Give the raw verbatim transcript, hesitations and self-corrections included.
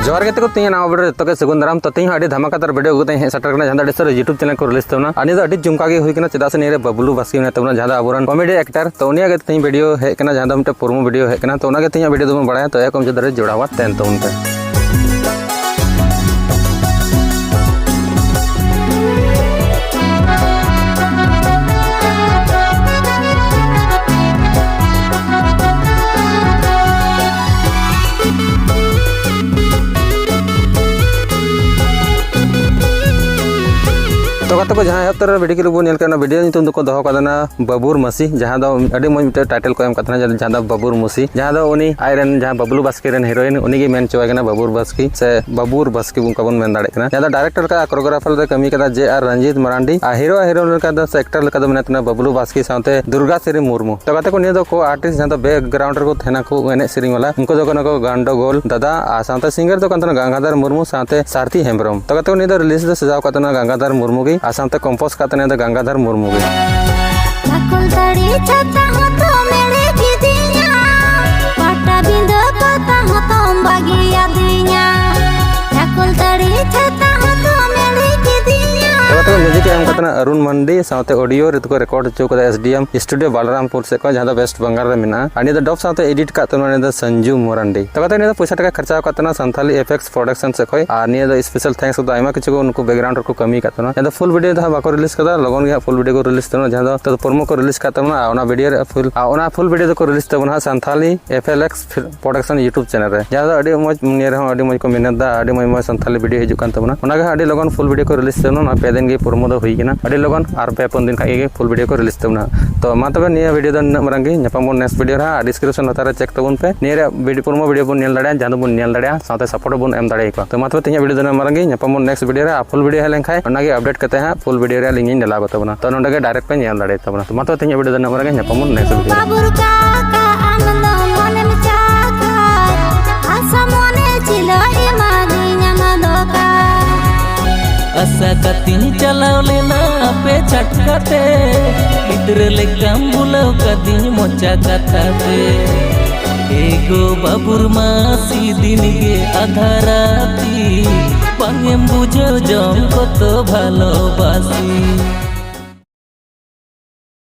ᱡᱚᱦᱟᱨ ᱜᱮ ᱛᱮᱠᱚ ᱛᱤᱧᱟ ᱱᱟᱣᱟ ᱵᱷᱤᱰᱤᱭᱳ ᱨᱮ ᱡᱚᱛᱚ ᱜᱮ ᱥᱟᱹᱜᱩᱱ ᱫᱟᱨᱟᱢ᱾ ᱛᱚ ᱛᱤᱦᱤᱧ ᱦᱚᱸ ᱟᱹᱰᱤ ᱫᱷᱟᱢᱟᱠᱟᱫᱟᱨ ᱵᱷᱤᱰᱤᱭᱳ ᱟᱹᱜᱩ ᱠᱟᱛᱮ ᱦᱮᱡ ᱥᱮᱴᱮᱨ ᱠᱟᱱᱟ, ᱡᱟᱦᱟᱸ ᱫᱚ ᱟᱹᱰᱤ ᱥᱟᱨ YouTube ᱪᱮᱱᱮᱞ ᱠᱚ ᱨᱤᱞᱤᱡᱽ ᱛᱟᱵᱚᱱᱟ᱾ ᱟᱨ ᱱᱤᱭᱟᱹ ᱫᱚ ᱟᱹᱰᱤ ᱡᱚᱢᱠᱟ ᱜᱮ ᱦᱩᱭ ᱠᱟᱱᱟ, ᱪᱮᱫᱟᱜ ᱥᱮ ᱱᱤᱭᱟᱹ ᱨᱮ ᱵᱟᱵᱞᱩ ᱵᱟᱥᱠᱮ ᱢᱮᱱᱟᱭ ᱛᱟᱵᱚᱱᱟ, ᱡᱟᱦᱟᱸ ᱫᱚ ᱟᱵᱚᱨᱮᱱ ᱠᱚᱢᱮᱰᱤ ᱮᱠᱴᱟᱨ᱾ ᱛᱚ ᱩᱱᱤᱭᱟᱜ ᱜᱮ ᱛᱤᱦᱤᱧ ᱵᱷᱤᱰᱤᱭᱳ ᱦᱮᱡ ᱠᱟᱱᱟ, ᱡᱟᱦᱟᱸ ᱫᱚ ᱢᱤᱫᱴᱮᱱ ᱯᱨᱳᱢᱳ ᱵᱷᱤᱰᱤᱭᱳ ᱦᱮᱡ ᱠᱟᱱᱟ᱾ ᱛᱚ ᱚᱱᱟᱜᱮ ᱛᱤᱦᱤᱧᱟᱜ ᱵᱷᱤᱰᱤᱭᱳ ᱫᱚᱵᱚᱱ ᱵᱟᱲᱟᱭᱟ᱾ ᱛᱚ ᱮᱠᱚᱢ ᱡᱚᱛᱚ ᱨᱮ ᱡᱚᱲᱟᱣ ᱛᱟᱦᱮᱱ ᱛᱟᱵᱚᱱ ᱯᱮ᱾ ᱛᱚ ᱜᱟᱛᱮ ᱠᱚ, ᱡᱟᱦᱟᱸ ᱮᱦᱚᱵ ᱛᱚᱨᱟ ᱵᱷᱤᱰᱤᱭᱳ ᱠᱞᱤᱯ ᱵᱚᱱ ᱧᱮᱞ ᱠᱮᱫ, ᱚᱱᱟ ᱵᱷᱤᱰᱤᱭᱳ ᱧᱩᱛᱩᱢ ᱫᱚᱠᱚ ᱫᱚᱦᱚ ᱠᱟᱫᱟ ᱱᱟ ᱵᱟᱵᱩᱨ ᱢᱟᱹᱥᱤ, ᱡᱟᱦᱟᱸ ᱫᱚ ᱟᱹᱰᱤ ᱢᱚᱡᱽ ᱢᱤᱫᱴᱮᱱ ᱴᱟᱭᱴᱮᱞ ᱠᱚ ᱮᱢ ᱠᱟᱫ ᱛᱟᱦᱮᱱᱟ, ᱡᱟᱦᱟᱸ ᱫᱚ ᱵᱟᱵᱩᱨ ᱢᱟᱹᱥᱤ, ᱡᱟᱦᱟᱸ ᱫᱚ ᱩᱱᱤ ᱟᱡᱨᱮᱱ ᱡᱟᱦᱟᱸ ᱵᱟᱵᱞᱩ ᱵᱟᱥᱠᱮ ᱨᱮᱱ ᱦᱤᱨᱳᱭᱤᱱ, ᱩᱱᱤ ᱜᱮ ᱢᱮᱱ ᱦᱚᱪᱚᱣᱟᱭ ᱠᱟᱱᱟ ᱵᱟᱵᱩᱨ ᱵᱟᱥᱠᱮ ᱥᱮ ᱵᱟᱵᱩᱨ ᱵᱟᱥᱠᱮ ᱚᱱᱠᱟ ᱵᱚᱱ ᱢᱮᱱ ᱫᱟᱲᱮᱭᱟᱜ ᱠᱟᱱᱟ᱾ ᱡᱟᱦᱟᱸ ᱫᱚ ᱰᱟᱭᱨᱮᱠᱴᱚᱨ ᱞᱮᱠᱟ ᱠᱳᱨᱤᱭᱳᱜᱨᱟᱯᱷᱟᱨ ᱫᱚᱭ ᱠᱟᱹᱢᱤ ᱠᱟᱫᱟ ᱡᱮ ᱟᱨ ᱨᱚᱧᱡᱤᱛ ᱢᱟᱨᱟᱱᱰᱤ, ᱟᱨ ᱦᱤᱨᱳ ᱟᱨ ᱦᱤᱨᱳᱭᱤᱱ ᱞᱮᱠᱟ ᱫᱚ ᱥᱮ ᱮᱠᱴᱟᱨ ᱞᱮᱠᱟ ᱫᱚ ᱢᱮᱱᱟᱭ ᱛᱟᱵᱚᱱᱟ ᱵᱟᱵᱞᱩ ᱵᱟᱥᱠᱮ ᱥᱟᱶᱛᱮ ᱫᱩᱨᱜᱟ ᱥᱨᱤ ᱢᱩᱨᱢᱩ᱾ ᱛᱚ ᱜᱟᱛᱮ ᱠᱚ, ᱱᱤᱭᱟᱹ ᱫᱚ ᱠᱚ ᱟᱨᱴᱤᱥᱴ ᱡᱟᱦᱟᱸ ᱫᱚ ᱵᱮᱠᱜᱨᱟᱣᱩᱱᱰ ᱨᱮᱠᱚ ᱛᱟᱦᱮᱱᱟ ᱠᱚ ᱮᱱᱮᱡ ᱥᱮᱨᱮᱧ ᱣᱟᱞᱟ, ᱩᱱᱠᱩ ᱫᱚ ᱠᱟᱱᱟ ᱠᱚ ᱜᱟᱱᱰᱳᱜᱳᱞ ᱫᱟᱫᱟ ᱟᱨ ᱥᱟᱶᱛᱮ ᱥᱤᱝᱜᱟᱨ ᱫᱚ ᱠᱟᱱ ᱛᱟᱵᱚᱱᱟ ᱜᱟᱝᱜᱟᱫᱷᱟᱨ ᱢᱩᱨᱢᱩ ᱥᱟᱶᱛᱮ ᱥᱟᱨᱛᱷᱤ ᱦᱮᱢᱵᱨᱚᱢ᱾ ᱛᱚ ᱜᱟᱛᱮ ᱠᱚ, ᱱᱤᱭᱟᱹ ᱫᱚ ᱨᱤᱞᱤᱡᱽ ᱫᱚ ᱥᱟᱡᱟᱣ ᱠᱟᱜ ᱛᱟᱵᱚᱱᱟ ᱜᱟᱝᱜᱟᱫᱷᱟᱨ ᱢᱩᱨᱢᱩ ᱜᱮ ᱟᱨ ᱥᱟᱶᱛᱮ ᱠᱚᱢᱯᱳᱡᱽ ᱠᱟᱜ ᱛᱟᱵᱚᱱᱟ ᱫᱚ ᱜᱟᱝᱜᱟᱫᱷᱟᱨ ᱢᱩᱨᱢᱩ ᱜᱮ᱾ ᱪᱟᱠᱚᱞᱛᱟᱹᱲᱤ ᱪᱷᱟᱛᱟ ᱦᱚᱸᱛᱚ ᱢᱮᱲᱮ ᱠᱤᱫᱤᱧᱟ, ᱯᱟᱴᱟᱵᱤᱸᱫᱟᱹ ᱯᱟᱛᱟ ᱦᱚᱸᱛᱚᱢ ᱵᱟᱹᱜᱤᱭᱟᱫᱤᱧᱟ᱾ ᱪᱟᱠᱚᱞᱛᱟᱹᱲᱤ ᱪᱷᱟᱛᱟ ᱦᱚᱸᱛᱚ ᱢᱮᱲᱮ ᱠᱤᱫᱤᱧᱟ᱾ ᱛᱚᱵᱮ ᱛᱚᱵᱮ ᱢᱤᱭᱩᱡᱤᱠ ᱮ ᱮᱢ ᱠᱟᱜ ᱛᱟᱵᱚᱱᱟ ᱚᱨᱩᱱ ᱢᱟᱱᱰᱤ, ᱥᱟᱶᱛᱮ ᱚᱰᱤᱭᱳ ᱨᱮᱫᱚ ᱠᱚ ᱨᱮᱠᱚᱨᱰ ᱦᱚᱪᱚ ᱠᱟᱫᱟ ᱮᱥ ᱰᱤ ᱮᱢ ᱥᱴᱩᱰᱤᱭᱳ ᱵᱟᱞᱨᱟᱢᱯᱩᱨ ᱥᱮᱫ ᱠᱷᱚᱱ, ᱡᱟᱦᱟᱸ ᱫᱚ ᱳᱭᱮᱥᱴ ᱵᱮᱝᱜᱟᱞ ᱨᱮ ᱢᱮᱱᱟᱜᱼᱟ᱾ ᱟᱨ ᱱᱤᱭᱟᱹ ᱫᱚ ᱰᱚᱵ ᱥᱟᱶᱛᱮ ᱮᱰᱤᱴ ᱠᱟᱜ ᱛᱟᱵᱚᱱᱟ ᱱᱤᱭᱟᱹ ᱫᱚ ᱥᱚᱧᱡᱩ ᱢᱟᱨᱟᱱᱰᱤ᱾ ᱛᱚᱵᱮ ᱛᱚ ᱱᱤᱭᱟᱹ ᱫᱚ ᱯᱚᱭᱥᱟ ᱴᱟᱠᱟ ᱠᱷᱚᱨᱪᱟ ᱠᱟᱜ ᱛᱟᱵᱚᱱᱟ ᱥᱟᱱᱛᱷᱟᱞᱤ ᱮᱯᱷᱮᱠᱥ ᱯᱨᱚᱰᱟᱠᱥᱚᱱ ᱥᱮᱫ ᱠᱷᱚᱱ᱾ ᱟᱨ ᱱᱤᱭᱟᱹ ᱫᱚ ᱥᱯᱮᱥᱟᱞ ᱛᱷᱮᱝᱠᱥ ᱫᱚ ᱟᱭᱢᱟ ᱠᱤᱪᱷᱩ ᱠᱚ ᱱᱩᱠᱩ ᱵᱮᱠᱜᱨᱟᱣᱩᱱᱰ ᱨᱮᱠᱚ ᱠᱟᱹᱢᱤ ᱠᱟᱜ ᱛᱟᱵᱚᱱᱟ᱾ ᱱᱤᱭᱟᱹ ᱫᱚ ᱯᱷᱩᱞ ᱵᱷᱤᱰᱤᱭᱳ ᱫᱚ ᱦᱟᱸᱜ ᱵᱟᱠᱚ ᱨᱤᱞᱤᱡᱽ ᱠᱟᱫᱟ, ᱞᱚᱜᱚᱱ ᱜᱮ ᱦᱟᱸᱜ ᱯᱷᱩᱞ ᱵᱷᱤᱰᱤᱭᱳ ᱠᱚ ᱨᱤᱞᱤᱡᱽ ᱛᱟᱵᱚᱱᱟ, ᱡᱟᱦᱟᱸ ᱫᱚ ᱛᱚ ᱯᱨᱳᱢᱳ ᱠᱚ ᱨᱤᱞᱤᱡᱽ ᱠᱟᱜ ᱛᱟᱵᱚᱱᱟ᱾ ᱟᱨ ᱚᱱᱟ ᱵᱷᱤᱰᱤᱭᱳ ᱨᱮ ᱯᱷᱩᱞ, ᱟᱨ ᱚᱱᱟ ᱯᱷᱩᱞ ᱵᱷᱤᱰᱤᱭᱳ ᱫᱚᱠᱚ ᱨᱤᱞᱤᱡᱽ ᱛᱟᱵᱚᱱᱟ ᱦᱟᱸᱜ Santhali F L X production YouTube channel ᱨᱮ, ᱡᱟᱦᱟᱸ ᱫᱚ ᱟᱹᱰᱤ ᱢᱚᱡᱽ, ᱱᱤᱭᱟᱹ ᱨᱮᱦᱚᱸ ᱟᱹᱰᱤ ᱢᱚᱡᱽ ᱠᱚ ᱢᱮᱦᱱᱚᱛ ᱫᱟ, ᱟᱹᱰᱤ ᱢᱚᱡᱽ ᱢᱚᱡᱽ ᱥᱟᱱᱛᱷᱟᱞᱤ ᱵᱷᱤᱰᱤᱭᱳ ᱦᱤᱡᱩᱜ ᱠᱟᱱ ᱛᱟᱵᱚᱱᱟ᱾ ᱚᱱᱟ ᱜᱮ ᱦᱟᱸᱜ ᱟᱹᱰᱤ ᱞᱚᱜᱚᱱ ᱯᱷᱩᱞ ᱵᱷᱤᱰᱤᱭᱳ ᱠᱚ ᱨᱤᱞᱤᱡᱽ ᱛᱟᱵᱚᱱᱟ, ᱚᱱᱟ ᱯᱮ ᱫᱤᱱ ᱜᱮ ᱯᱨᱳᱢᱳ ᱫᱚ ᱦᱩᱭ ᱠᱟᱱᱟ, ᱟᱹᱰᱤ ᱞᱚᱜᱚᱱ ᱟᱨ ᱯᱮ ᱯᱩᱱ ᱫᱤᱱ ᱠᱷᱟᱱ ᱜᱮ ᱯᱷᱩᱞ ᱵᱷᱤᱰᱤᱭᱳ ᱠᱚ ᱨᱤᱞᱤᱡᱽ ᱛᱟᱵᱚᱱᱟ᱾ ᱛᱚ ᱢᱟ ᱛᱚᱵᱮ ᱱᱤᱭᱟᱹ ᱵᱷᱤᱰᱤᱭᱳ ᱫᱚ ᱱᱤᱱᱟᱹᱜ ᱢᱟᱨᱟᱝ ᱜᱮ, ᱧᱟᱯᱟᱢ ᱵᱚᱱ ᱱᱮᱠᱥᱴ ᱵᱷᱤᱰᱤᱭᱳ ᱨᱮ ᱦᱟᱸᱜ᱾ ᱰᱤᱥᱠᱨᱤᱯᱥᱚᱱ ᱞᱟᱛᱟᱨ ᱨᱮ ᱪᱮᱠ ᱛᱟᱵᱚᱱ ᱯᱮ, ᱱᱤᱭᱟᱹ ᱨᱮᱭᱟᱜ ᱵᱷᱤᱰᱤᱭᱳ, ᱯᱨᱳᱢᱳ ᱵᱷᱤᱰᱤᱭᱳ ᱵᱚᱱ ᱧᱮᱞ ᱫᱟᱲᱮᱭᱟᱜᱼᱟ, ᱡᱟᱦᱟᱸ ᱫᱚᱵᱚᱱ ᱧᱮᱞ ᱫᱟᱲᱮᱭᱟᱜᱼᱟ, ᱥᱟᱶᱛᱮ ᱥᱟᱯᱳᱨᱴ ᱵᱚᱱ ᱮᱢ ᱫᱟᱲᱮᱭᱟᱠᱚᱣᱟ᱾ ᱛᱚ ᱢᱟ ᱛᱚᱵᱮ ᱛᱮᱦᱮᱧᱟᱜ ᱵᱷᱤᱰᱤᱭᱳ ᱫᱚ ᱱᱤᱱᱟᱹᱜ ᱢᱟᱨᱟᱝ ᱜᱮ, ᱧᱟᱯᱟᱢ ᱵᱚᱱ ᱱᱮᱠᱥᱴ ᱵᱷᱤᱰᱤᱭᱳ ᱨᱮ᱾ ᱟᱨ ᱯᱷᱩᱞ ᱵᱷᱤᱰᱤᱭᱳ ᱦᱮᱡ ᱞᱮᱱᱠᱷᱟᱱ ᱚᱱᱟ ᱜᱮ ᱟᱯᱰᱮᱴ ᱠᱟᱛᱮ ᱦᱟᱸᱜ ᱯᱷᱩᱞ ᱵᱷᱤᱰᱤᱭᱳ ᱨᱮ ᱟᱹᱞᱤᱧ ᱞᱤᱧ ᱰᱟᱞᱟᱣ ᱠᱟᱛᱟ ᱵᱚᱱᱟ᱾ ᱛᱚ ᱢᱟ ᱛᱚᱵᱮ ᱛᱮᱦᱮᱧᱟᱜ ᱵᱷᱤᱰᱤᱭᱳ ᱫᱚ ᱱᱤᱱᱟᱹᱜ ᱢᱟᱨᱟᱝ ᱜᱮ, ᱧᱟᱯᱟᱢ ᱵᱚᱱ ᱱᱮᱠᱥᱴ ᱵᱷᱤᱰᱤᱭᱳ ᱨᱮ᱾ ᱵᱟᱵᱩᱨ ᱠᱟᱠᱟ ᱟᱢ ᱫᱚ ᱢᱚᱱᱮᱢ ᱪᱟᱠᱷᱟᱭ, ᱟᱥᱟ ᱢᱚᱱᱮ ᱪᱤᱞᱟᱹ ᱮᱢᱟᱫᱤᱧᱟᱢ ᱫᱚᱠᱟᱭ᱾ ᱟᱥᱟ ᱠᱟᱛᱤᱧ ᱪᱟᱞᱟᱣ ᱞᱮᱱᱟ ᱟᱯᱮ ᱪᱷᱟᱴᱠᱟ ᱛᱮ, ᱜᱤᱫᱽᱨᱟᱹ ᱞᱮᱠᱟᱢ ᱵᱩᱞᱟᱹᱣ ᱠᱟᱫᱤᱧ ᱢᱚᱪᱟ ᱠᱟᱛᱷᱟ ᱛᱮ᱾ ᱮᱜᱳ ᱵᱟᱵᱩᱨ ᱢᱟᱹᱥᱤ ᱫᱤᱱ ᱜᱮ ᱟᱫᱷᱟ ᱨᱟᱛᱤ, ᱵᱟᱝ ᱮᱢ ᱵᱩᱡᱷᱟᱹᱣ ᱡᱚᱝ ᱠᱚᱛᱚ ᱵᱷᱟᱞᱚᱵᱟᱥᱤ᱾